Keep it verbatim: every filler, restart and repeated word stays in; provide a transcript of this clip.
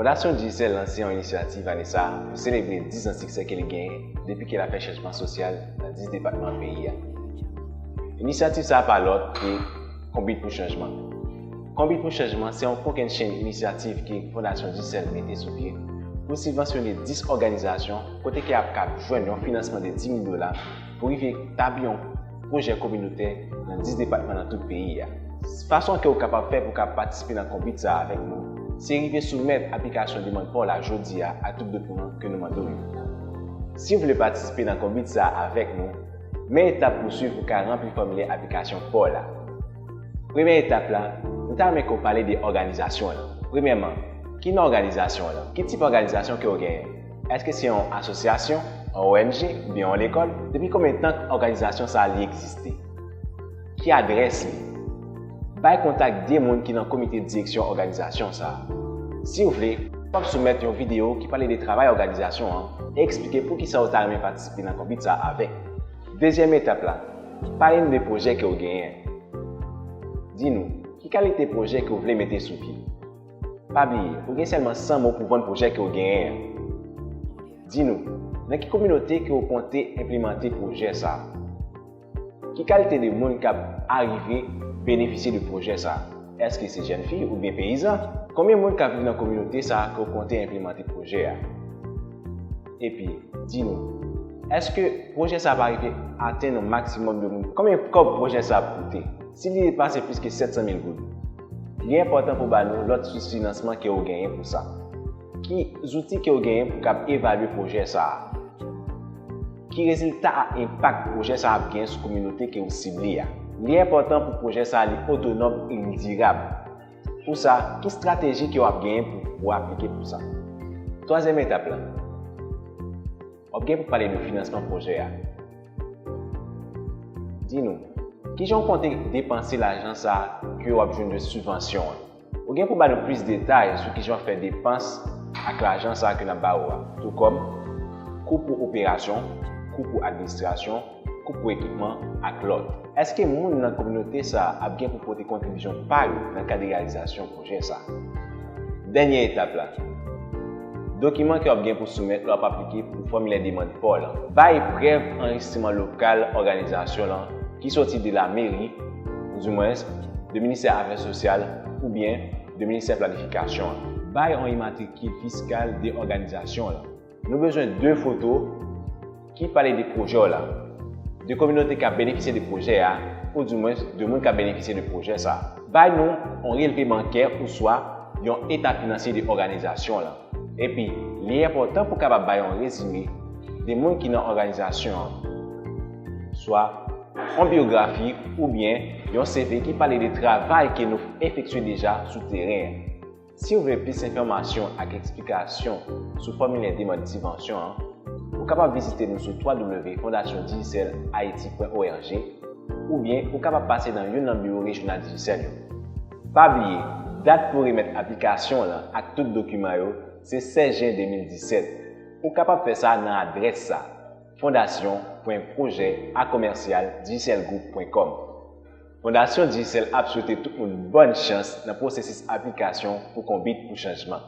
Fondasyon Digicel lanse yon inisyativ ane sa a pou selebre diz an siksè ke li genyen depi ke l ap fè chanjman sosyal nan dis depatman peyi a. Inisyativ sa a pa lòt ke Konbit pou Chanjman. Konbit pou Chanjman se yon kokennchenn inisyativ ke Fondasyon Digicel mete sou pye pou sibvansyone dis òganizasyon kote ke y ap kab jwenn yon finansman de dis mil dola pou rive tabli yon pwojè kominotè nan dis depatman nan tout peyi a. Fason ke w kapab fè pou w ka patisipe nan konbit sa a avèk nou, se rive soumèt aplikasyon demann pa w la jodi a ak tout dokiman ke nou mande w yo. Si w vle patisipe nan konbit sa a avèk nou, men etap pou w swiv pou w ka ranpli fòmilè aplikasyon pa w la. Premyè etap la, nou ta renmen ke w pale de òganizasyon w lan. Premyèman, ki non òganizasyon w lan? Ki tip òganizasyon ke w genyen? Èske se yon asosyasyon, yon O N G, oubyen yon lekòl? Depi konbyen tan òganizasyon sa a li egziste? Ki adrès li? Bay kontak de moun ki nan komite direksyon òganizasyon sa a. Si w vle, w ap soumèt yon videyo ki pale de travay òganizasyon an e eksplike poukisa w ta renmen patisipe nan konbit sa a avèk. Dezyèm etap la, pale nou de pwojè ke w genyen. Di nou, ki kalite pwojè ke w vle mete sou pye? Pa bliye, ou gen sèlman san mo pou vann pwojè ke w genyen an. Di nou, nan ki kominote ke w konte enplimante pwojè sa a? Ki kalite de moun k ap arive benefisye de pwojè sa a? Èske se jèn fi oubyen peyizan? Konbyen moun k ap viv nan kominote sa a ke w konte enplimante pwojè a? Epi, di nou, èske pwojè sa a ap arive atenn yon maksimòm de moun? Konbyen kòb pwojè sa a ap koute? Si li depase plis ke sèt san mil goud, li enpòtan pou w ba nou lòt sous finansman ke w genyen pou sa. Ki zouti ke w genyen pou w kab evalye pwojè sa a? Ki rezilta ak enpak pwojè sa a ap genyen sou kominote ke w sible a? Li enpòtan pou pwojè sa a li otonòm e li dirab. Pou sa, ki estrateji ke w ap genyen pou, pou w aplike pou sa? Twazyèm etap la, w ap gen pou pale de finansman pwojè a. Di nou, kijan w konte depanse lajan sa a ke w ap jwenn de sibvansyon an? Ou gen pou ba nou plis detay sou kijan w ap fè depans ak lajan sa a ke n ap ba ou a, tou kòm kou pou operasyon, kou pou administrasyon, kou pou ekipman ak lòt. Èske moun nan kominote sa a ap gen pou pote kontribisyon pa yo nan kad reyalizasyon pwojè sa a? Dènye etap la, dokiman ke w ap gen pou soumèt lè w ap aplike pou fòmilè demann pa w lan. Bay prèv anrejistriman lokal òganizasyon lan ki soti de lameri, oudimwens de ministè afè sosyal oubyen de ministè planifikasyon an. Bay yon imatrikil fiskal de òganizasyon lan. Nou bezwen de foto ki pale de pwojè w la, de kominote k ap benefisye de pwojè a, oudimwens de moun k ap benefisye de pwojè sa a. Bay nou yon relve bankè oswa yon eta finansye de òganizasyon lan. Epi, li enpòtan pou w kapab bay yon rezime de moun ki nan òganizasyon an, swa yon biyografi oubyen yon C V ki pale de travay ke nou efektye deja sou teren an. Si w vle plis enfòmasyon ak eksplikasyon sou fòmilè demann sibvansyon an, ou kapab vizite nou sou w w w pwen fondasyon digicel haiti pwen org oubyen ou kapab pase nan youn nan biwo rejyonal Digicel yo. Pa bliye, dat pou remèt aplikasyon w lan ak tout dokiman yo se sèz jen de mil disèt. Ou kapab fè sa nan adrès sa, fondasyon pwen pwojè a komèsyal digicel group pwen com. Fondasyon Digicel ap swete tout moun bòn chans nan pwosesis aplikasyon pou Konbit pou Chanjman.